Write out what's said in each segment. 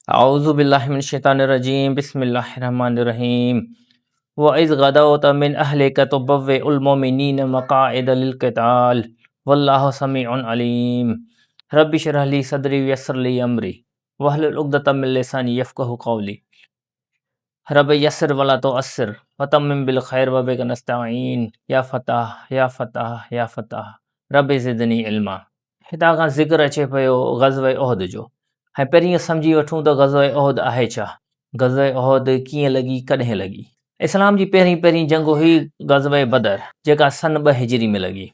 اعوذ بالله من الشيطان الرجيم بسم الله الرحمن الرحيم واذ غدوت من اهلك تبوئ المؤمنين مقاعد للقتال والله سميع عليم رب اشرح لي صدري ويسر لي امري واحلل عقدة من لساني يفقهوا قولي رب يسر ولا تعسر وتمم بالخير وبك نستعين يا فتاح يا فتاح يا فتاح رب زدني علما. هتان کان ذڪر اچي پيو غزوه احد جو. هاڻي پهرين اهو سمجهي وٺون ته غزوه احد آهي ڇا؟ غزوه احد ڪيئن لڳي ڪڏهن لڳي؟ اسلام جي پهرين پهرين جنگ هئي غزوه بدر جيڪا سن 2 هجري ۾ لڳي.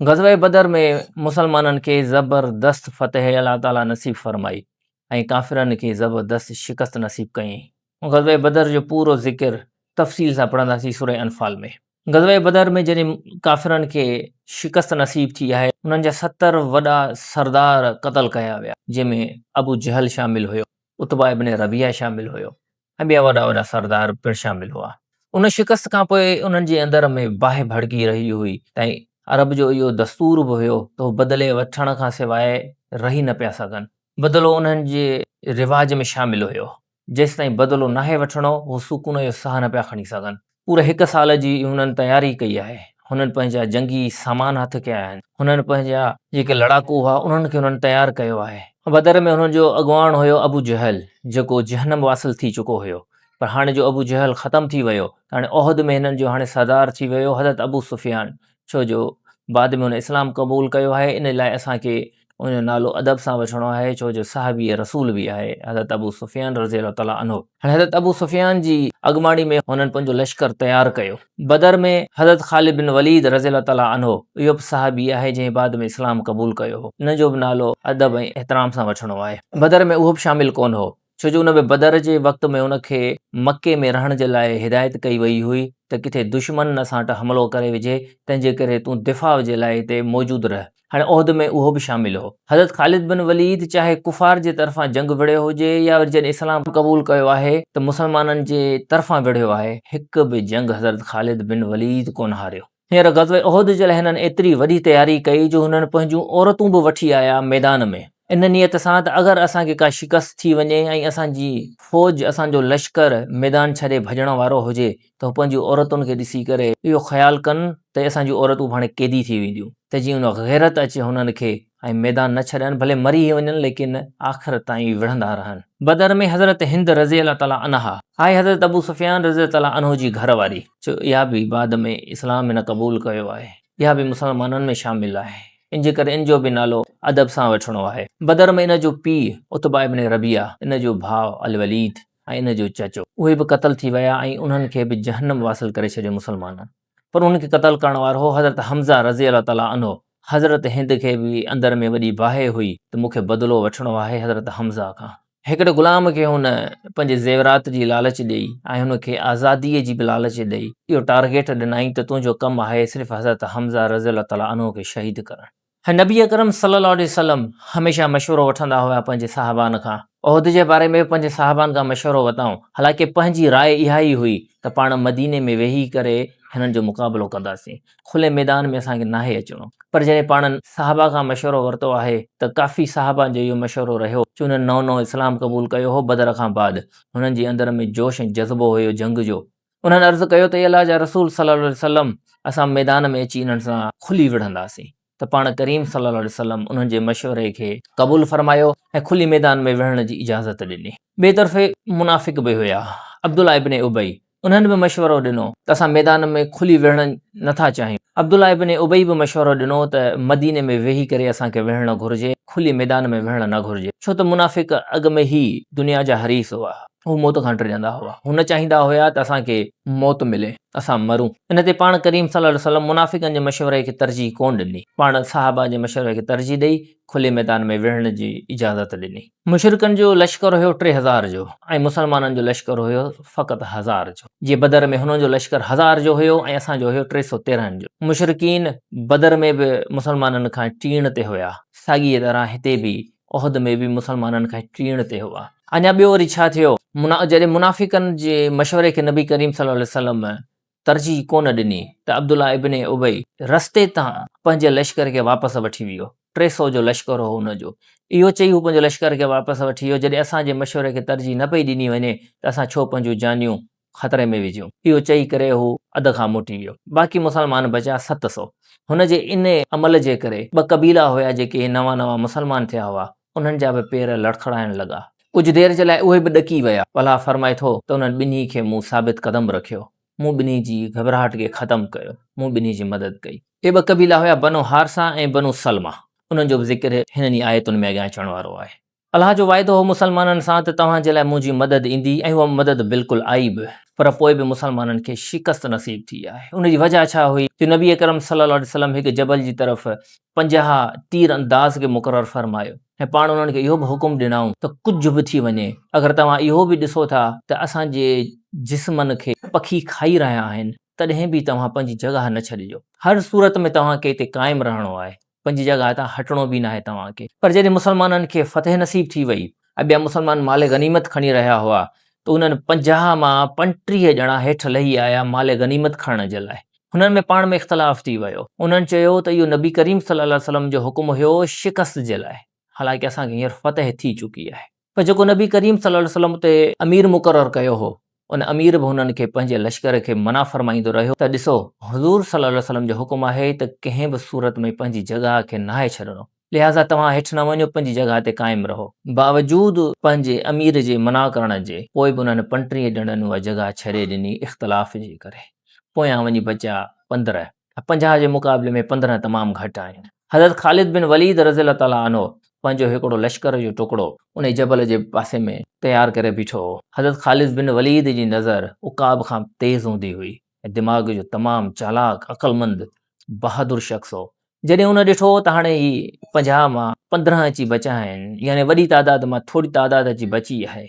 غزوه بدر ۾ مسلمانن کي زبردست فتح الله تعالي نصيب فرمائي ۽ ڪافرن کي زبردست شڪست نصيب ڪيائين. غزوه بدر جو پورو ذڪر تفصيل سان پڙهنداسين سوره انفال ۾. غزوه بدر ۾ جڏهن ڪافرن کي شڪست نصيب ٿي آهي، انهن جا 70 وڏا سردار قتل ڪيا ويا، جنهن ۾ ابو جهل شامل هيو، عتبه ابن ربيعه شامل هيو ۽ ٻيا وڏا وڏا سردار پڻ شامل هئا. ان شڪست کان پوء انهن جي اندر ۾ باهه ڀڙڪي رهي هئي ۽ عرب جو اهو دستور به هيو ته هو بدلي وٺڻ کان سواء رهي نه پيا سگهن. بدلو انهن جي رواج ۾ شامل هيو. جيستائين بدلو ناهي وٺڻو، هو سڪون جو ساهه نه پيا کڻي سگهن. پوري هڪ سال جي هنن تياري ڪئي آهي. هنن پنهنجا جنگي سامان هٿ ڪيا آهن. هنن پنهنجا جيڪي لڙاڪو هئا، انهن کي هنن تيار ڪيو آهي. بدر ۾ هنن جو اڳواڻ هيو ابو جهل، جيڪو جهنم واصل ٿي چڪو هيو. پر هاڻي جو ابو جهل ختم ٿي ويو ته هاڻي احد ۾ هنن جو هاڻي سردار ٿي ويو حضرت ابو سفيان. ڇو جو بعد ۾ هن اسلام قبول ڪيو آهي ان لاء اسان کي ان جو نالو ادب سان وٺڻو آهي ڇو جو صحابي رسول به آهي حضرت ابو سفيان رضي الله تعالٰي عنه. هاڻي حضرت ابو سفيان جي اڳواڻي ۾ هنن پنهنجو لشڪر تيار ڪيو. بدر ۾ حضرت خالد بن وليد رضي الله تعالٰي عنه اهو به صحابي آهي جنهن بعد ۾ اسلام قبول ڪيو هو ان جو به نالو ادب ۽ احترام سان وٺڻو آهي. بدر ۾ اهو به شامل ڪونه هو ڇو جو ان ۾ بدر جي وقت ۾ ان کي مڪي ۾ رهڻ جي لاء هدايت ڪئي وئي هئي ته ڪٿي دشمن اسان وٽ حملو ڪري وجهي، تنهن جي ڪري تون دفاع جي لاء هتي موجود رهه. هاڻي احد ۾ اهو به شامل هو. حضرت خالد بن وليد چاهي ڪفار جي طرفان جنگ وڙهيو هجي يا وري جڏهن اسلام قبول ڪيو آهي ته مسلمانن جي طرفان وڙهيو آهي، هڪ به جنگ حضرت خالد بن وليد ڪونه هاريو. هينئر غزوه احد جي لاء هنن ايتري وڏي تياري ڪئي جو هنن پنهنجون عورتون به وٺي آيا ميدان ۾ ان نيت سان ته اگر اسان کي ڪا شڪست ٿي وڃي ۽ اسان جي فوج اسان جو لشڪر ميدان ڇڏي ڀڄڻ وارو هجي ته هو پنهنجون عورتن کي ڏسي ڪري اهو خيال ڪن ته اسان جون عورتون به هاڻي قيدي ٿي وينديون ته جيئن ان غيرت اچي هنن کي ۽ ميدان نه ڇڏن ڀلي مري ئي وڃن ليڪن آخر تائين وڙهندا رهن. بدر ۾ حضرت هند رضي الله تعالٰي عنها آهي حضرت ابو سفيان رضي الله تعالٰي عنه جي گهر واري ڇو اها به بعد ۾ اسلام هن قبول ڪيو آهي اها به مسلمانن ۾ شامل آهي ان جي ڪري ان جو به نالو ادب سان وٺڻو آهي. بدر ۾ ان جو پيء عتبه ابن ربيعه ان جو ڀاء الوليد ۽ ان جو چچو اهي به قتل ٿي ويا ۽ انهن کي به جهنم واصل ڪري ڇڏيو مسلمانن. پر انهن کي قتل ڪرڻ وارو هو حضرت حمزه رضي الله تعالٰي عنه. حضرت هند کي به اندر ۾ وڏي باهه هئي ته مون کي بدلو وٺڻو آهي حضرت حمزه کان. هڪڙي غلام کي هن پنهنجي زيورات جي لالچ ڏئي ۽ هن کي آزاديء جي به لالچ ڏئي اهو ٽارگيٽ ڏنائين ته تنهنجو ڪم آهي صرف حضرت حمزه رضي الله تعالٰي عنه کي شهيد ڪرڻ. ۽ نبي اڪرم صلي الله عليه وسلم هميشه مشورو وٺندا هيا پنهنجي صحابان کان. احد جي باري ۾ به پنهنجي صحابان کان مشورو ورتائون. حالانڪه پنهنجي راء اها ئي هئي ته پاڻ مديني ۾ ويهي ڪري هنن جو مقابلو ڪنداسين. کلي ميدان ۾ اسان کي ناهي اچڻو. پر جڏهن پاڻ صحابه کان مشورو ورتو آهي ته ڪافي صحابان جو اهو مشورو رهيو چې انهن نئون نئون اسلام قبول ڪيو هو بدر کان بعد هنن جي اندر ۾ جوش ۽ جذبو هيو جنگ جو. انهن عرض ڪيو ته اي الله جا رسول صلّي الله عليه وسلّم اسان ميدان ۾ اچي انهن سان کلي وڙهنداسين ته پاڻ ڪريم صلّي الله عليه وسلّم انهن جي مشوري کي قبول فرمايو ۽ کلي ميدان ۾ وڙهڻ جي اجازت ڏني. ٻئي طرف منافق به هيا، عبدالله ابن ابي انهن به مشورو ڏنو ته اسان ميدان ۾ کلي وڙهڻ نه ٿا چاهيون. عبدالله ابن ابي به مشورو ڏنو ته مديني ۾ ويهي ڪري اسان کي وڙهڻ گهرجي، کلي ميدان ۾ وڙهڻ نه گهرجي، ڇو ته منافق اڳ ۾ ئي دنيا جا حريص هئا. هو موت کان ڊڄندا هئا. هو نه چاهيندا هيا ته اسان کي موت ملي، اسان مرون. ان تي پاڻ ڪريم صلي الله عليه وسلم منافقن جي مشوري کي ترجيح ڪونه ڏني. پاڻ صحابه جي مشوري کي ترجيح ڏئي کلي ميدان ۾ وڙهڻ جي اجازت ڏني. مشرڪن جو لشڪر هيو 3000 جو ۽ مسلمانن جو لشڪر هيو فقط هزار جو. جيئن بدر ۾ هنن جو لشڪر هزار جو هيو ۽ اسان جو هيو 313 جو. مشرڪين بدر ۾ به مسلمانن کان ٽيڻ تي هيا. ساڳيء طرح هتي به احد ۾ به مسلمانن کان ٽيڻ تي هئا. اڃا ٻيو وري ڇا ٿيو؟ جڏهن منافقن جي مشوري کي نبي ڪريم صلي الله عليه وسلم ترجيح ڪونه ڏني ته عبدالله ابن ابي رستي تان پنهنجي لشڪر کي واپس وٺي ويو. 300 جو لشڪر هو ان جو. اهو چئي هو پنهنجو لشڪر کي واپس وٺي ويو، جڏهن اسان جي مشوري کي ترجيح نه پئي ڏني وڃي ته اسان ڇو پنهنجون جانيون خطري ۾ وجهيون. اهو چئي ڪري هو اڌ کان موٽي ويو. باقي مسلمان بچيا 700. هن جي ان عمل جي ڪري ٻه قبيلا هيا جيڪي نوان نوان مسلمان ٿيا هئا، انهن جا به پير لڙکڙائڻ لڳا. ڪجهه دير جي لاء اهي به ڏڪي ويا. الله فرمائي ٿو ته انهن ٻنهي کي مون ثابت قدم رکيو. مون ٻنهي جي گهٻراهٽ کي ختم ڪيو. مون ٻنهي جي مدد ڪئي. اهي ٻه قبيلا هيا بنو حارثه ۽ بنو سلمه. انهن جو به ذڪر هنن ئي آيتن ۾ اڳيان اچڻ وارو آهي. الله جو وعدو هو مسلمانن سان ته توهان جي لاء منهنجي مدد ايندي ۽ اها مدد بلڪل آئي به پر پوء به مسلمانن کي شڪست نصيب ٿي آهي. ان جي وجهه ڇا هئي جو نبي اڪرم صلي الله عليه وسلم هڪ جبل جي طرف 50 تير انداز کي مقرر فرمايو ۽ پاڻ انهن کي اهو به حڪم ڏنائون ته ڪجهه به ٿي وڃي اگر توهان اهو به ڏسو ٿا ته اسان جي جسمن کي پکي کائي رهيا آهن تڏهن به توهان پنهنجي جڳهه نه ڇڏجو هر صورت ۾ توهان کي اتي قائم رهڻو آهي. پنهنجي جڳهه تان هٽڻو به ناهي توهان کي. پر جڏهن مسلمانن کي فتح نصيب ٿي وئي ۽ ٻيا مسلمان مال غنيمت کڻي رهيا هئا ته انهن 50 مان 35 ڄڻا هيٺ لهي آيا مال غنيمت کڻڻ جي لاء. هنن ۾ پاڻ ۾ اختلاف ٿي ويو. انهن چيو ته اهو نبي ڪريم صلي الله عليه وسلم جو حڪم هيو شڪست جي لاء، حالانڪه اسان کي هينئر فتح ٿي چڪي آهي. پر جيڪو نبي ڪريم صلي الله عليه وسلم اتي امير مقرر ڪيو هو، ان امير به هنن کي پنهنجي لشڪر کي منع فرمائيندو رهيو ته ڏسو حضور صلي الله عليه وسلم جو حڪم آهي ته ڪنهن به صورت ۾ پنهنجي جڳهه کي ناهي ڇڏڻو، لهٰذا توهان هيٺ نه وڃو پنهنجي جڳهه تي قائم رهو. باوجود پنهنجي امير جي منع ڪرڻ جي پوء به انهن 35 ڄڻن اها جڳهه ڇڏي ڏني اختلاف جي ڪري. پويان وڃي بچيا 15. 50 جي مقابلي ۾ 15 تمام گهٽ آهن. حضرت خالد بن وليد رضي الله تعالٰي عنه پنهنجو هڪڙو لشڪر جو ٽڪڙو انهي جبل جي پاسي ۾ تيار ڪري بيٺو هو. حضرت خالد بن وليد جي نظر عقاب کان تيز هوندي هئي ۽ دماغ جو تمام چالاڪ، عقلمند، بهادر شخص هو. جڏهن ان ڏٺو ته هاڻي هي 50 مان 15 اچي بچيا آهن، يعني وڏي تعداد مان ٿوري تعداد اچي بچي آهي،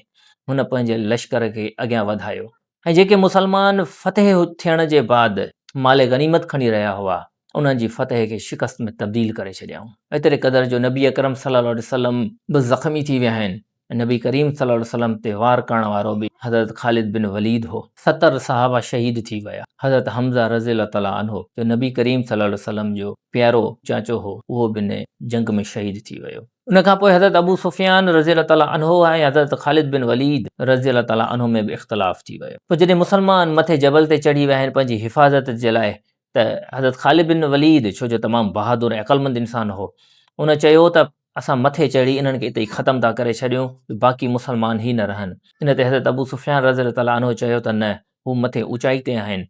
هن پنهنجي لشڪر کي اڳيان وڌايو. ۽ جيڪي مسلمان فتح ٿيڻ جي بعد مال غنيمت کڻي رهيا هئا، انهن جي فتح کي شڪست ۾ تبديل ڪري ڇڏيائون. ايتري قدر جو نبي اڪرم صلي الله عليه وسلم به زخمي ٿي ويا آهن ۽ نبي ڪريم صلي الله عليه وسلم تي وار ڪرڻ وارو به حضرت خالد بن وليد هو. 70 صحابه شهيد ٿي ويا. حضرت حمزه رضي الله تعالٰي عنه جو نبي ڪريم صلي الله عليه وسلم جو پيارو چاچو هو، اهو به ان جنگ ۾ شهيد ٿي ويو. ان کان پوء حضرت ابو سفيان رضي الله تعالٰي عنه ۽ حضرت خالد بن وليد رضي الله تعالٰي عنه ۾ به اختلاف ٿي ويو. پوء جڏهن مسلمان مٿي جبل تي چڙهي ويا آهن پنهنجي حفاظت جي لاء ته حضرت خالد بن وليد ڇو جو تمام بهادر ۽ عقلمند انسان هو ان چيو ته اسان مٿي چڙهي انهن کي اتي ئي ختم ٿا ڪري ڇڏيون باقي مسلمان هي نه رهن. ان تي حضرت ابو سفيان رضي الله تعالٰي عنه چيو ته نه هو مٿي اوچائي تي آهن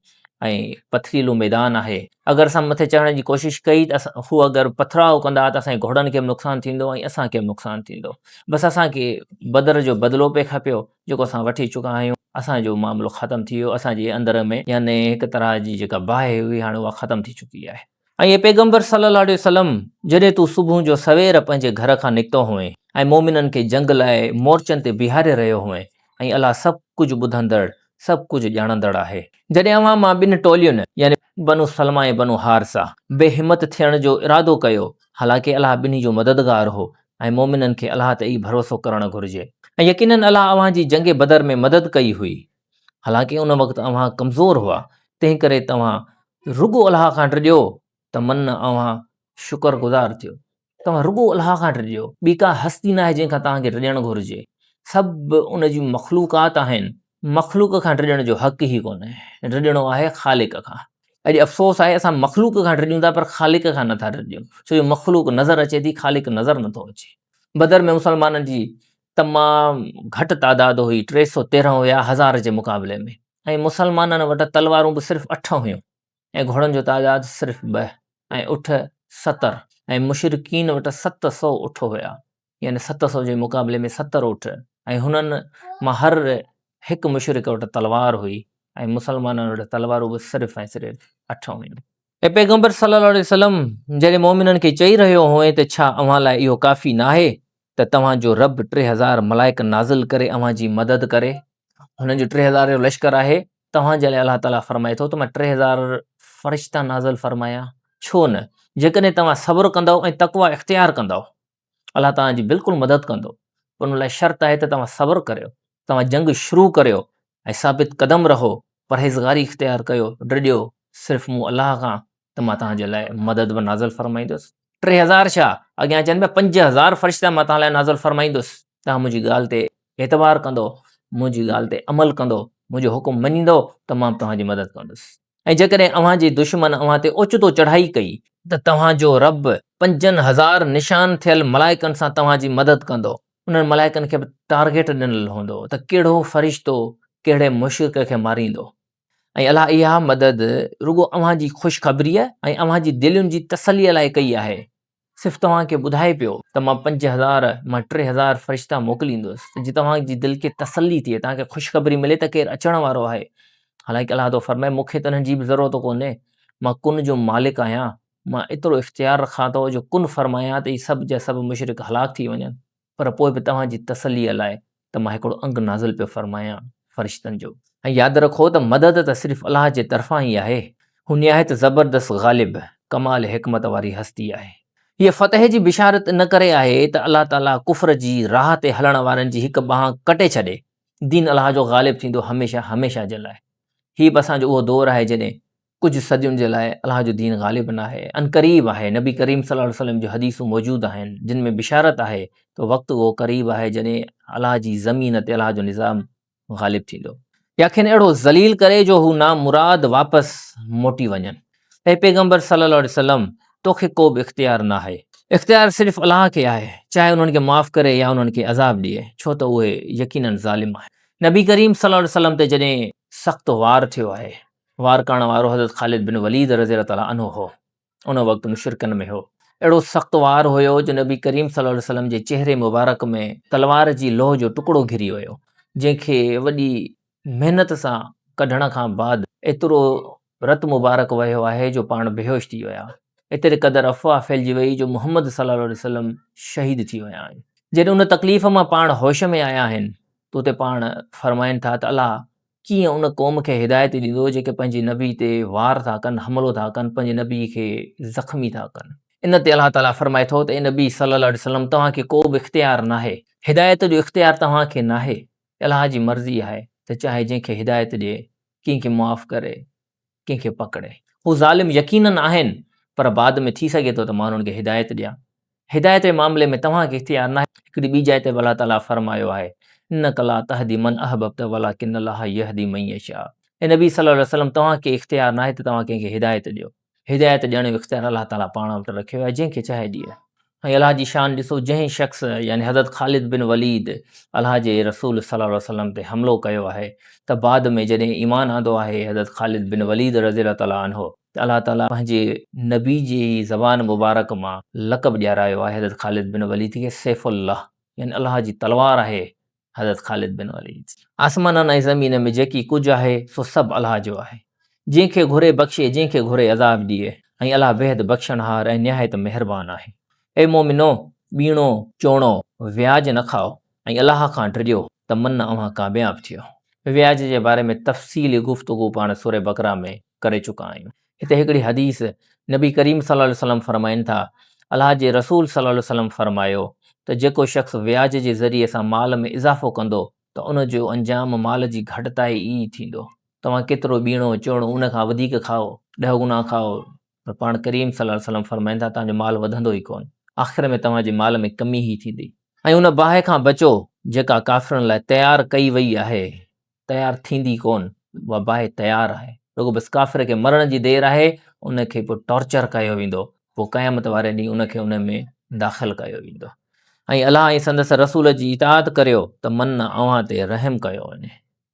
۽ پٿريلو ميدان آهي، اگر اسان مٿي چڙهڻ جي ڪوشش ڪئي ته هو اگر پٿراء ڪندا ته اسان جي گهوڙن کي به نقصان ٿيندو ۽ اسان کي به نقصان ٿيندو. بس اسان کي بدر جو بدلو پئي کپيو جيڪو اسان وٺي چڪا آهيون، اسان جو معاملو ختم ٿي ويو، اسان جي اندر ۾ يعني هڪ طرح جي جيڪا باهه هئي هاڻي اها ختم ٿي چڪي آهي. ۽ اي پيغمبر صلّي اللّٰه عليه وسلّم! جڏهن تون صبح جو سوير پنهنجي گهر کان نڪتو هئين ۽ مؤمنن کي جنگ لاء مورچن تي بيهاري رهيو هئين ۽ الله سڀ ڪجهه ٻڌندڙ، سڀ ڪجهه ڄاڻندڙ آهي. جڏهن اوهان مان ٻن ٽولين، يعني بنو سلمه ۽ بنو حارثه، بي همت ٿيڻ جو ارادو ڪيو، حالانڪه الله ٻنهي جو مددگار هو ۽ مؤمنن کي الله تي ئي ڀروسو ڪرڻ گهرجي. ۽ يقيناً الله اوهان جي جنگ بدر ۾ مدد ڪئي هئي. حالانڪه ان وقت اوهان ڪمزور هئا، تنهنڪري توهان رڳو الله کان ڊڄو ته من اوهان شڪر گذار ٿيو. توهان رڳو الله کان ڊڄو، ٻي ڪا هستي ناهي جنهن کان توهان کي ڊڄڻ گهرجي. سڀ ان جون مخلوقات آهن، مخلوق کان ڊڄڻ جو حق ئي ڪونهي، ڊڄڻو آهي خالق کان. اڄ افسوس آهي اسان مخلوق کان ڊڄون ٿا پر خالق کان نٿا ڊڄون، ڇو جو مخلوق نظر اچي ٿي خالق نظر نٿو اچي. بدر ۾ مسلمانن جي تمام گهٽ تعداد هئي، 313 هيا هزار جي مقابلي ۾ ۽ مسلمانن وٽ تلوارون به صرف اٺ هيون ۽ گهوڙن جو تعداد صرف ٻه ۽ اٺ 70 ۽ مشرڪين وٽ 700 اٺ هيا يعني 700 جي مقابلي ۾ 70 اٺ ۽ هنن مان هر هڪ مشرڪ وٽ تلوار هئي ۽ مسلمانن وٽ تلوارون به صرف ۽ صرف اٺ هيون. اي پيغمبر صلي الله عليه وسلم! جڏهن مؤمنن کي چئي رهيو هئين ته ڇا اوهان لاء اهو ڪافي ناهي ته توهان جو رب 3000 ملائڪ نازل ڪري اوهان جي مدد ڪري؟ هنن جو 3000 جو لشڪر آهي، توهان جي لاء الله تعاليٰ فرمائي ٿو ته مان 3000 فرشتا نازل فرمايان، ڇو نه؟ جيڪڏهن توهان صبر ڪندؤ ۽ تقويٰ اختيار ڪندؤ، الله توهان جي بلڪل مدد ڪندو، پر ان لاء شرط آهي ته توهان صبر ڪريو، توهان جنگ شروع ڪريو ۽ ثابت قدم رهو، پرهيزگاري اختيار ڪيو، ڊڄو صرف مون الله کان ته مان توهان جي لاء مدد به نازل فرمائيندس. 3000 ڇا، اڳيان اچن پيا 5000 فرشتا مان توهان لاء نازل فرمائيندس، توهان منهنجي ڳالهه تي اعتبار ڪندو، منهنجي ڳالهه تي عمل ڪندو، منهنجو حڪم مڃيندو ته مان به توهان جي مدد ڪندس. ۽ جيڪڏهن اوهان جي دشمن اوهان تي اوچتو چڙهائي ڪئي، ته توهان جو رب 5000 نشان ٿيل ملائڪن سان توهان جي مدد ڪندو، انهن ملائڪن کي به ٽارگيٽ ڏنل هوندو ته ڪهڙو فرشتو ڪهڙي مشرڪ کي ماريندو. ۽ الله اها مدد رڳو اوهان جي خوشخبريء ۽ اوهان جي دلين جي تسليء لاء ڪئي آهي. صرف توهان کي ٻڌائي پيو ته مان 5000 مان 3000 فرشتا موڪليندس ته جيئن توهان جي دل کي تسلي ٿئي، توهان کي خوشخبري ملي ته ڪير اچڻ وارو آهي. حالانڪ الله ٿو فرمائي مون کي ته انهن جي به ضرورت ڪونهي، مان ڪن جو مالڪ آهيان، مان ايترو اختيار رکان ٿو جو ڪن فرمايان ته هي سڀ جا سڀ مشرڪ هلاڪ ٿي وڃن. پر پوء به توهان جي تسليء لاء ته مان هڪڙو انگ نازل پيو فرمايان فرشتن جو. ۽ ياد رکو ته مدد ته صرف الله جي طرفان ئي آهي، هو نهايت زبردست غالب، ڪمال حڪمت واري هستي آهي. هيء فتح جي بشارت ان ڪري آهي ته الله تعاليٰ ڪفر جي راهه تي هلڻ وارن جي هڪ ٻانهن ڪٽي ڇڏي، دين الله جو غالب ٿيندو هميشه هميشه جي لاء. هي به اسان جو اهو دور آهي جڏهن ڪجهه صدين جي لاء الله جو دين غالب ناهي، عنقريب آهي، نبي ڪريم صلي الله عليه وسلم جون حديثون موجود آهن جن ۾ بشارت آهي ته وقت اهو قريب آهي جڏهن الله جي زمين تي الله جو نظام غالب ٿيندو. يا کين اهڙو ذليل ڪري جو هو نامراد واپس موٽي وڃن. اي پيغمبر صلي الله عليه وسلم! توکي ڪو به اختيار ناهي. اختيار صرف الله کي آهي، چاهي انهن کي معاف ڪري يا انهن کي عذاب ڏئي، ڇو ته اهي يقيناً ظالم آهن. نبي ڪريم صلي الله عليه وسلم تي جڏهن سخت وار ٿيو آهي، وار ڪرڻ وارو حضرت خالد بن وليد رضي الله تعالٰي عنه هو. ان وقت مشرڪن ۾ هو. اهڙو سخت وار هيو جو نبي ڪريم صلي الله عليه وسلم جي چهري مبارڪ ۾ تلوار جي لوهه جو ٽڪڙو گهري ويو، جنهن کي وڏي محنت سان ڪڍڻ کان بعد ايترو رت مبارڪ وهيو آهي جو پاڻ بيهوش ٿي ويا. ايتري قدر افواهه ڦهلجي وئي جو محمد صلي الله عليه وسلم شهيد ٿي ويا آهن. جڏهن ان تڪليف مان پاڻ هوش ۾ آيا آهن ته اتي پاڻ فرمائن ٿا ته الله ڪيئن ان قوم کي هدايت ڏيندو جيڪي پنهنجي نبي تي وار ٿا ڪن، حملو ٿا ڪن، پنهنجي نبي کي زخمي ٿا ڪن. ان تي الله تعاليٰ فرمائي ٿو ته اي نبي صلّي الله عليه وسلّم توهان کي ڪو به اختيار ناهي، هدايت جو اختيار توهان کي ناهي، الله جي مرضي آهي ته چاهي جنهن کي هدايت ڏئي، ڪنهن کي معاف ڪري، ڪنهن کي پڪڙي. هو ظالم يقيناً آهن پر بعد ۾ ٿي سگهي ٿو ته مان انهن کي هدايت ڏيان. هدايت جي معاملي ۾ توهان کي اختيار ناهي. هڪڙي ٻي جاء تي به الله تعاليٰ فرمايو آهي، انک لا تهدي من احببت ولڪن الله يهدي من يشاء اي نبي صلي الله عليه وسلم توهان کي اختيار ناهي ته توهان ڪنهن کي هدايت ڏيو. هدايت ڏيڻ جو اختيار الله تعاليٰ پاڻ وٽ رکيو آهي جنهن کي چاهي ڏئي. ۽ الله جي شان ڏسو جنهن شخص يعني حضرت خالد بن وليد الله جي رسول صلي الله عليه وسلم تي حملو ڪيو آهي ته بعد ۾ جڏهن ايمان آندو آهي حضرت خالد بن وليد رضي الله تعاليٰ عنه ته الله تعاليٰ پنهنجي نبي جي ئي زبان مبارڪ مان لقب ڏيارايو آهي حضرت خالد بن وليد کي سيف الله يعني الله جي تلوار آهي حضرت خالد بن وليد. آسمانن ۽ زمين ۾ جيڪي ڪجهه آهي سو سڀ الله جو آهي. جنهن کي گهري بخشي جنهن کي گهري عذاب ڏئي ۽ الله بيحد بخشڻهار ۽ نهايت مهربان آهي. اي مؤمنو! ٻيڻو، چوڻو، وياج نه کائو ۽ الله کان ڊڄو ته من اوهان ڪامياب ٿيو. وياج جي باري ۾ تفصيلي گفتگو پاڻ سورة بقره ۾ ڪري چڪا آهيون. هتي هڪڙي حديث نبي ڪريم صلي الله عليه وسلم فرمائن ٿا، الله جي رسول صلي الله عليه وسلم فرمايو ته جيڪو شخص وياج جي ذريعي سان مال ۾ اضافو ڪندو ته ان جو انجام مال جي گهٽتائي ئي ٿيندو. توهان ڪيترو ٻيڻو چوڻو ان کان وڌيڪ کائو، ڏهه گنا کائو پر پاڻ ڪريم صلي الله عليه وسلم فرمائن ٿا توهان جو مال وڌندو ئي ڪونه، آخر ۾ توهان جي مال ۾ ڪمي ئي ٿيندي. ۽ ان باهه کان بچو جيڪا ڪافرن لاء تيار ڪئي وئي آهي. تيار ٿيندي ڪون، اها باهه تيار آهي، رڳو بس ڪافر کي مرڻ جي دير آهي، ان کي پوء ٽارچر ڪيو ويندو، پوء قيامت واري ڏينهن ان کي ان ۾ داخل ڪيو ويندو. ۽ الله ۽ سندس رسول جي اطاعت ڪريو ته من اوهان تي رحم ڪيو وڃي.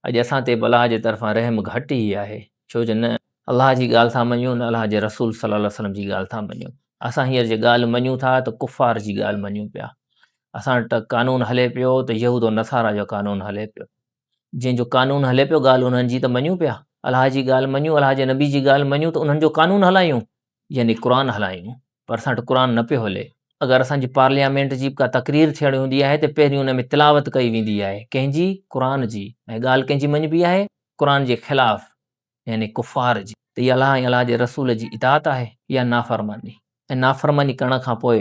اڄ اسان تي به الله جي طرفان رحم گهٽ ئي آهي، ڇو جو نه الله جي ڳالهه ٿا مڃون نه الله جي رسول صلي الله عليه وسلم جي ڳالهه ٿا مڃون. اسان هينئر جي ڳالهه مڃون ٿا ته ڪفار جي ڳالهه مڃون پيا. اسان وٽ قانون هلي پيو ته يهود و نصارا جو قانون هلي پيو. جنهن جو قانون هلي پيو ڳالهه انهن جي ته مڃون پيا. الله جي ڳالهه مڃون، الله جي نبي جي ڳالهه مڃون ته انهن جو قانون هلايون يعني قرآن هلايون پر اسان وٽ قرآن نه پيو هلي. اگر اسان جي پارليامينٽ جي به ڪا تقرير ٿيڻي هوندي آهي ته پهرين ان ۾ تلاوت ڪئي ويندي آهي ڪنهن جي؟ قرآن جي ۽ ڳالهه ڪنهن جي مڃبي آهي؟ قرآن جي خلاف يعني ڪفار جي. ته اها الله ۽ الله جي رسول جي اطاعت آهي يا نافرماني؟ ۽ نافرماني ڪرڻ کان پوء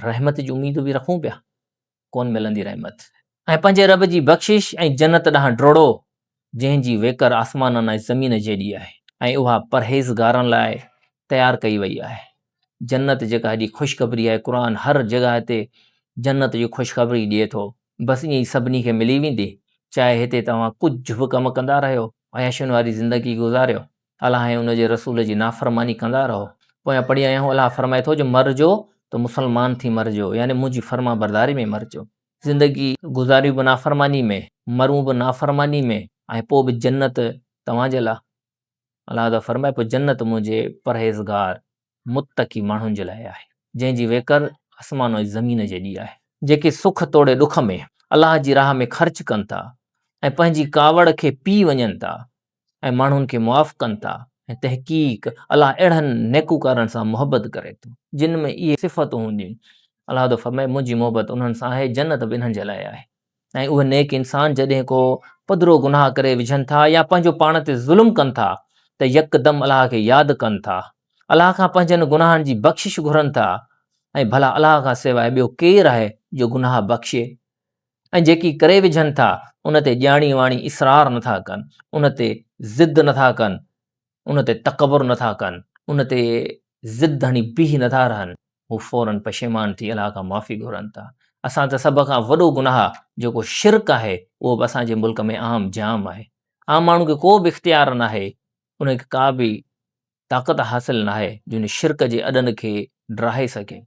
رحمت جي اميد به رکون پيا؟ ڪونه ملندي رحمت. ۽ پنهنجي رب جي بخشش ۽ جنت ڏانهن ڊوڙو جنهن جي ويڪر آسمانن ۽ زمين جيڏي آهي ۽ اها پرهيزگارن لاء تيار ڪئي وئي آهي. جنت جيڪا هيڏي خوشخبري آهي، قرآن هر جڳهه تي جنت جي خوشخبري ڏئي ٿو، بس ائين ئي سڀني کي ملي ويندي، چاهي هتي توهان ڪجهه به ڪم ڪندا رهيو، عياشين واري زندگي گذاريو، الله ۽ ان جي رسول جي نافرماني ڪندا رهو. پويان پڙهي آيا آهيون الله فرمائي ٿو جو مرجو ته مسلمان ٿي مرجو يعني منهنجي فرمانبرداري ۾ مرجو. زندگي گذاريون به نافرماني ۾، مرون به نافرماني ۾ ۽ پوء به جنت توهان جي لاء. الله ٿو فرمائي پوء جنت منهنجي پرهيزگار متقي ماڻهن جي لاء آهي، جنهن جي ويڪر آسمان ۽ زمين جيڏي آهي. جيڪي سک توڙي ڏک ۾ الله جي راهه ۾ خرچ ڪن ٿا ۽ پنهنجي ڪاوڙ کي پي وڃن ٿا ۽ ماڻهن کي معاف ڪن ٿا ۽ تحقيق الله اهڙن نيڪوڪارن سان محبت ڪري ٿو جن ۾ اهي صفتون هونديون. الله ٿو فرمائي منهنجي محبت انهن سان آهي جنت به انهن جي لاء آهي. ۽ اهي نيڪ انسان جڏهن ڪو پڌرو گناهه ڪري وجهن ٿا يا پنهنجو پاڻ تي ظلم ڪن ٿا ته يڪدم الله کي ياد ڪن ٿا، الله کان پنهنجن گناهن جي بخشش گهرن ٿا ۽ ڀلا الله کان سواء ٻيو ڪير آهي جو گناهه بخشي؟ ۽ جيڪي ڪري وجهن ٿا ان تي ڄاڻي واڻي اصرار نٿا ڪن، ان تي ضد نٿا ڪن، ان تي تڪبر نٿا ڪن، ان تي ضد هڻي بيهي نٿا رهن، هو فوراً پشيمان ٿي الله کان معافي گهرن ٿا. اسان ته سڀ کان وڏو گناهه جيڪو شرڪ آهي اهو به اسان جي ملڪ ۾ عام جام آهي. عام ماڻهو کي ڪو به اختيار ناهي، ان کي ڪا به طاقت حاصل ناهي جو ان شرڪ جي اڏن کي ڊاهي سگهي.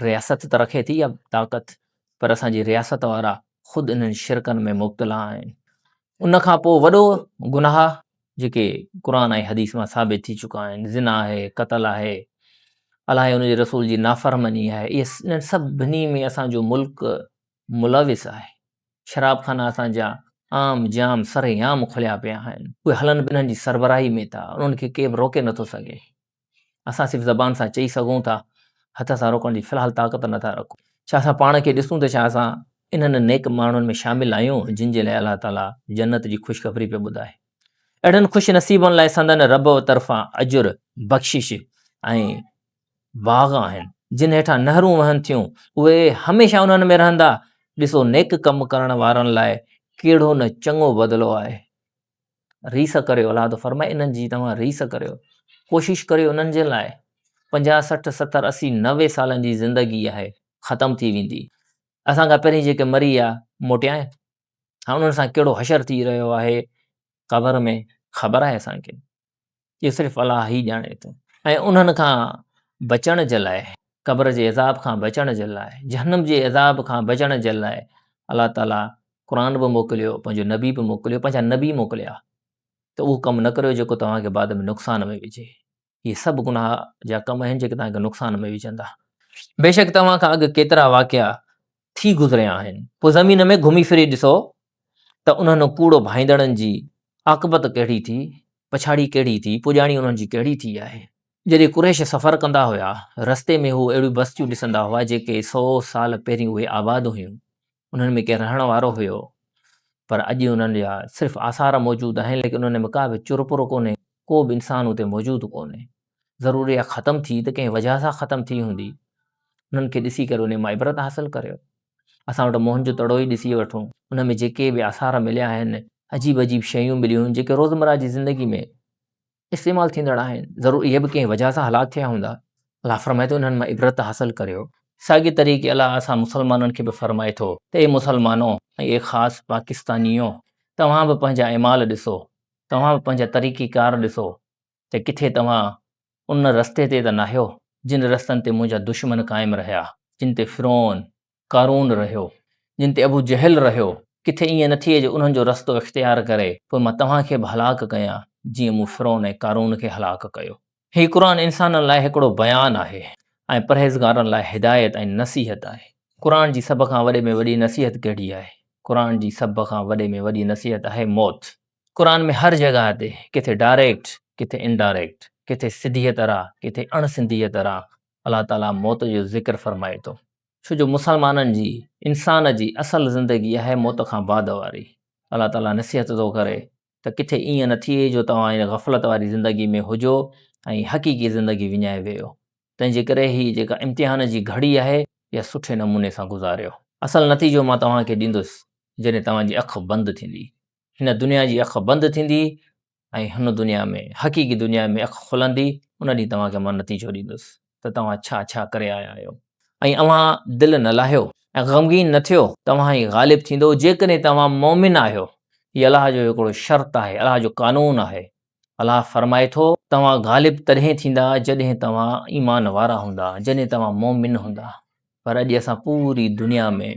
رياست ته رکي ٿي اها طاقت پر اسان جي رياست وارا خود انهن شرڪن ۾ مبتلا آهن. ان کان پوء وڏو گناهه جيڪي قرآن ۽ حديث مان ثابت ٿي چڪا آهن، زنا آهي، قتل آهي، الله ۽ ان جي رسول جي نافرماني آهي، اهي انهن سڀني ۾ اسان جو ملڪ ملوث آهي. شراب خانا اسان جا عام جام سر عام کليا پيا آهن، اهي هلن به انهن جي سربراهي ۾ ٿا، انهن کي ڪير به روڪي نٿو سگهي. اسان صرف زبان سان چئي سگهون ٿا، هٿ سان روڪڻ جي في الحال طاقت نٿا رکون. ڇا اسان پاڻ کي ڏسون ته ڇا اسان انهن نيڪ ماڻهن ۾ شامل آهيون جن جي لاء الله تعاليٰ جنت جي خوشخبري پيو ٻڌائي. اهڙن خوش نصيبن لاء سندن رب طرفان اجر، بخشش ۽ باغ آهن، جن هيٺان نهرون وهن ٿيون، اهي هميشه انهن ۾ رهندا. ڏسو نيڪ ڪم ڪرڻ وارن لاء ڪهڙو نه چڱو بدلو آهي. ريس ڪريو، الله ٿو فرمائي انهن جي توهان ريس ڪريو، ڪوشش ڪريو انهن جي لاء. 50، 60، 70، 80، 90 سالن جي زندگي آهي، ختم ٿي ويندي. اسان کان پهرين جيڪي مري ويا، موٽيا آهن؟ هاڻ انهن سان ڪهڙو حشر ٿي رهيو آهي قبر ۾، خبر آهي اسان کي؟ اهو صرف الله ئي ڄاڻي ٿو ۽ انهن کان بچڻ جي لاء قبر جي عذاب کان بچڻ جي لاء جهنم جي عذاب کان بچڻ جي لاء الله تعالي قرآن به موڪليو پنهنجو نبي به موڪليو پنهنجا نبي موڪليا ته اهو ڪم نه ڪريو جيڪو توهان کي بعد ۾ نقصان ۾ وجهي اهي سڀ گناهه جا ڪم آهن جيڪي توهان کي نقصان ۾ وجهندا بيشڪ توهان کان اڳ ڪيترا واقعا ٿي گذريا آهن. پوء زمين ۾ گهمي ڦري ڏسو ته انهن ڪوڙو ڀائيندڙن جي عاقبت ڪهڙي ٿي، پڇاڙي ڪهڙي ٿي، پڄاڻي انهن جي ڪهڙي ٿي آهي. جڏهن قريش سفر ڪندا هيا، رستي ۾ هو اهڙيون بستيون ڏسندا هئا جيڪي سئو سال پهرين اهي آباد هيون، انهن ۾ ڪنهن رهڻ وارو هيو، پر اڄ انهن جا صرف آثار موجود آهن ليڪن انهن ۾ ڪا به چرپر ڪونهي، ڪو به انسان اتي موجود ڪونهي. ضرور اها ختم ٿي ته ڪنهن وجهه سان ختم ٿي هوندي. انهن کي ڏسي ڪري انهي مان عبرت حاصل ڪريو. اسان وٽ موهن جو تڙو ئي ڏسي وٺون، ان ۾ جيڪي به آثار مليا آهن، عجيب عجيب شيون مليون آهن جيڪي روزمره جي زندگي ۾ استعمال ٿيندڙ آهن، ضرور اهي به ڪنهن وجهه سان هلاڪ ٿيا هوندا. الله فرمائي ٿو انهن مان عبرت حاصل ڪريو. ساڳئي طريقي الله اسان مسلمانن کي به فرمائي ٿو ته اي مسلمانو ۽ اي خاص پاڪستانيو! توهان به پنهنجا اعمال ڏسو، توهان به پنهنجا طريقي ڪار ڏسو ته ڪٿي توهان ان رستي تي ته ناهيو، جن رستن تي منهنجا دشمن قائم رهيا، جن تي فرعون، قارون رهيو، جن تي ابو جهل رهيو، ڪٿي ائين نه ٿئي جو انهن جو رستو اختيار ڪري پوء مان توهان کي به هلاڪ ڪيان، جيئن مون فرعون ۽ قارون کي هلاڪ ڪيو. هي قرآن انسانن لاء هڪڙو بيان آهي ۽ پرهيزگارن لاء هدايت ۽ نصيحت آهي. قرآن جي سڀ کان وڏي ۾ وڏي نصيحت ڪهڙي آهي؟ قرآن جي سڀ کان وڏي ۾ وڏي نصيحت آهي موت. قرآن ۾ هر جڳهه تي ڪٿي ڊائريڪٽ ڪٿي انڊائريڪٽ، ڪٿي سڌيء طرح ڪٿي اڻ سڌيء طرح الله تعاليٰ موت جو ذڪر فرمائي ٿو. ڇو جو مسلمانن جي، انسان جي اصل زندگي آهي موت کان بعد واري. الله تعاليٰ نصيحت ٿو ڪري ته ڪٿي ائين نه ٿئي جو توهان ان غفلت واري زندگي ۾ هجو ۽ حقيقي زندگي وڃائي ويهو. تنهن جي ڪري هي جيڪا امتحان جي گهڙي آهي اها سٺي نموني سان گذاريو. اصل نتيجو مان توهان کي ڏيندس جڏهن توهان جي اک بند ٿيندي. هن دنيا جي اک بند ٿيندي ۽ هن دنيا ۾ حقيقي دنيا ۾ اک کلندي ان ڏينهن توهان کي مان نتيجو ڏيندس ته ته توهان ڇا ڇا ڪري آيا آهيو. ۽ اوهان دل نه لاهيو ۽ غمگين نه ٿيو، توهان ئي غالب ٿيندؤ جيڪڏهن توهان مؤمن آهيو. هي الله جو هڪڙو شرط آهي، الله جو قانون آهي. الله فرمائي ٿو، توهان غالب تڏهن ٿيندا جڏهن توهان ايمان وارا هوندا، جڏهن توهان مؤمن هوندا. پر اڄ اسان پوري دنيا ۾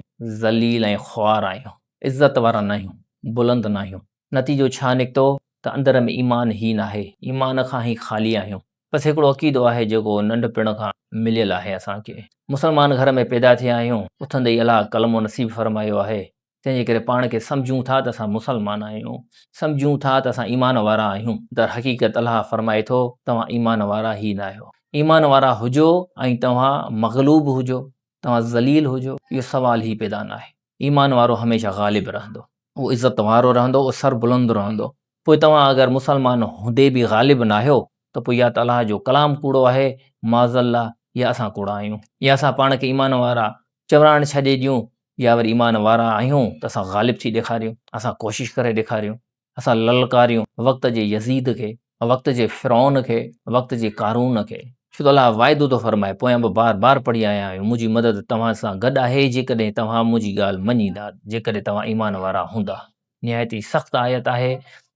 ذليل ۽ خوار آهيون، عزت وارا ناهيون، بلند ناهيون. نتيجو ڇا نڪتو ته اندر ۾ ايمان ئي ناهي، ايمان کان ئي خالي آهيون. بس هڪڙو عقيدو آهي جيڪو ننڍپڻ کان مليل آهي اسان کي. مسلمان گهر ۾ پيدا ٿيا آهيون، اٿندي ئي الله ڪلمو نصيب فرمايو آهي، تنهن جي ڪري پاڻ کي سمجهون ٿا ته اسان مسلمان آهيون، سمجهون ٿا ته اسان ايمان وارا آهيون. در حقيقت الله فرمائي ٿو توهان ايمان وارا ئي ناهيو. ايمان وارا هجو ۽ توهان مغلوب هجو، توهان ذليل هجو، اهو سوال ئي پيدا ناهي. ايمان وارو هميشه غالب رهندو، اهو عزت وارو رهندو، اهو سر بلند رهندو. پوء توهان اگر مسلمان هوندي به غالب ناهيو ته پوء يا ته الله جو ڪلام ڪوڙو آهي، معاذ الله، يا اسان ڪوڙا آهيون. يا اسان پاڻ کي ايمان وارا چورائڻ ڇڏي ڏيون يا وري ايمان وارا آهيون ته اسان غالب ٿي ڏيکاريون، اسان ڪوشش ڪري ڏيکاريون، اسان للڪاريون وقت جي يزيد کي، وقت جي فرعون کي، وقت جي قارون کي. ڇو ته الله واعدو ٿو فرمائي، پويان به بار بار پڙهي آيا آهيون، منهنجي مدد توهان سان گڏ آهي جيڪڏهن توهان منهنجي ڳالهه مڃيندا، جيڪڏهن توهان ايمان وارا هوندا. نهايت ئي سخت آيت آهي،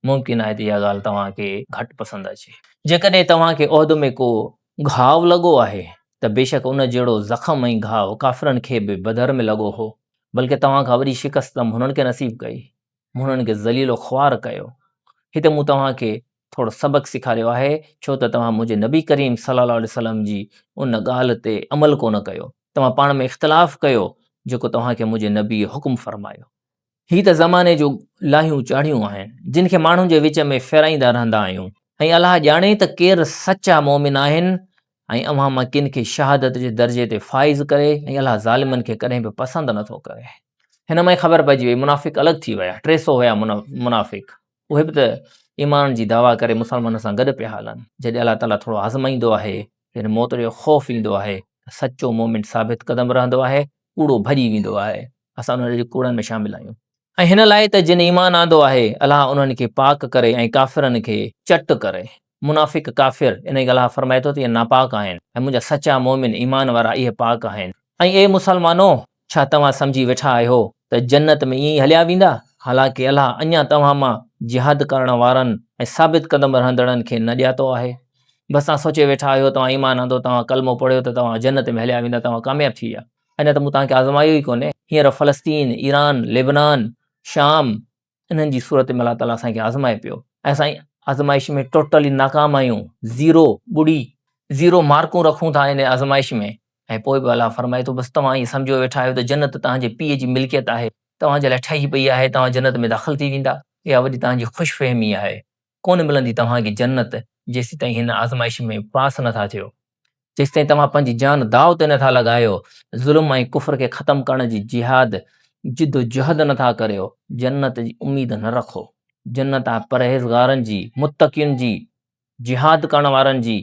ممڪن آهي ته اها ڳالهه توهان کي گهٽ پسند اچي. جيڪڏهن توهان کي احد ۾ ڪو گهاء لڳو آهي ته بيشڪ ان جهڙو زخم ۽ گهاء ڪافرن کي به بدر ۾ لڳو هو، بلڪه توهان کان وڏي شڪست ته مون هنن کي نصيب ڪئي، مون هنن کي ذليل و خوار ڪيو. هتي مون توهان کي ٿورو سبق سيکاريو آهي، ڇو ته توهان منهنجي نبي ڪريم صلي الله عليه وسلم جي ان ڳالهه تي عمل ڪونه ڪيو، توهان پاڻ ۾ اختلاف ڪيو، جيڪو توهان کي منهنجي نبيء حڪم فرمايو. هي ته زماني جون لاهيون چاڙهيون آهن، جن کي ماڻهن جي وچ ۾ ڦيرائيندا رهندا آهيون ۽ الله ڄاڻي ته ڪير سچا مؤمن آهن ۽ اوهان مان ڪن کي شهادت جي درجي تي فائز ڪري ۽ الله ظالمن کي ڪڏهن به پسند نه ٿو ڪري. هن مان ئي خبر پئجي وئي منافق الڳ ٿي ويا، 300 هيا منافق، اهي به ته ايمان جي دعويٰ ڪري مسلمانن سان گڏ پيا هلن. جڏهن الله تعاليٰ ٿورو آزمائيندو آهي، جڏهن موت جو خوف ايندو آهي ته سچو مؤمن ثابت قدم رهندو آهي، ڪوڙو ڀڄي ويندو آهي. اسان انهن جي ڪوڙن ۾ شامل آهيون. ۽ هن لاء ته جن ايمان آندو آهي، الله انهن کي پاڪ ڪري ۽ ڪافرن کي چٽ ڪري. منافق ڪافر، انهي کي الله فرمائي ٿو ته اهي ناپاڪ آهن ۽ منهنجا سچا مؤمن ايمان وارا اهي پاڪ آهن. ۽ اي مسلمانو! ڇا توهان سمجهي ويٺا آهيو ته جنت ۾ ائين ئي هليا ويندا؟ حالانڪه الله اڃا توهان مان جهاد ڪرڻ وارن ۽ ثابت قدم رهندڙن کي نه ڄاتو آهي. بس توهان سوچي ويٺا آهيو توهان ايمان آندو، توهان ڪلمو پڙهيو ته توهان جنت ۾ هليا ويندا، توهان ڪامياب ٿي ويا. اڃا ته مون توهان کي آزمايو ئي ڪونهي. هينئر فلسطين، ايران، لبنان، شام انهن جي صورت ۾ الله تعاليٰ اسان کي آزمائي پيو ۽ اسان آزمائش ۾ ٽوٽلي ناڪام آهيون، زيرو، ٻڙي، زيرو مارڪون رکون ٿا ان آزمائش ۾ ۽ پوء به الله فرمائي ٿو بس توهان ائين سمجهيو ويٺا آهيو ته جنت توهان جي پيء جي ملڪيت آهي، توهان جي لاء ٺهي پئي آهي، توهان جنت ۾ داخل ٿي ويندا، اها وڏي توهان جي خوش فهمي آهي. ڪونه ملندي توهان کي جنت جيسيتائين هن آزمائش ۾ پاس نه ٿا ٿيو، جيستائين توهان پنهنجي جان داء تي نه ٿا لڳايو، ظلم ۽ ڪفر کي ختم ڪرڻ جي جهاد، جدوجهد نه ٿا ڪريو، جنت جي اميد نه رکو. جنت آهي پرهيزگارن جي، متقين جي، جهاد ڪرڻ وارن جي،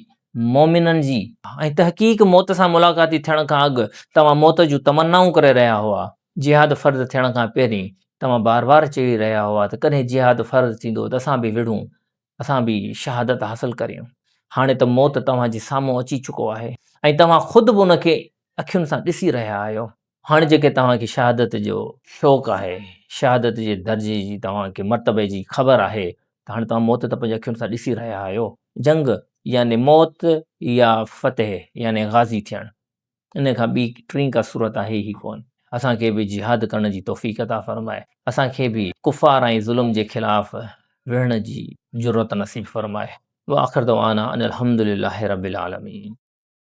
مؤمنن جي. ۽ تحقيق موت سان ملاقاتي ٿيڻ کان اڳ توهان موت جون تمنائون ڪري رهيا هئا. جهاد فرض ٿيڻ کان پهرين توهان بار بار چئي رهيا هئا ته ڪڏهن جهاد فرض ٿيندو ته اسان به وڙهون، اسان به شهادت حاصل ڪريون. هاڻي ته موت توهان جي سامهون اچي چڪو آهي ۽ توهان خود به ان کي اکين سان ڏسي رهيا آهيو. هاڻي جيڪي توهان کي شهادت جو شوق آهي، شهادت جي درجي جي توهان کي مرتبي جي خبر آهي ته هاڻي توهان موت ته پنهنجي اکين سان ڏسي رهيا آهيو. جنگ يعني موت يا فتح يعني غازي ٿيڻ. ان کان ٻي ٽين ڪا صورت آهي ئي ڪونه. اسان کي به جهاد ڪرڻ جي توفيق عطا فرمائي. اسان کي به ڪفار ۽ ظلم جي خلاف وڙهڻ جي جرئت نصيب فرمائي. واخر دعوانا ان الحمدلله رب العالمين.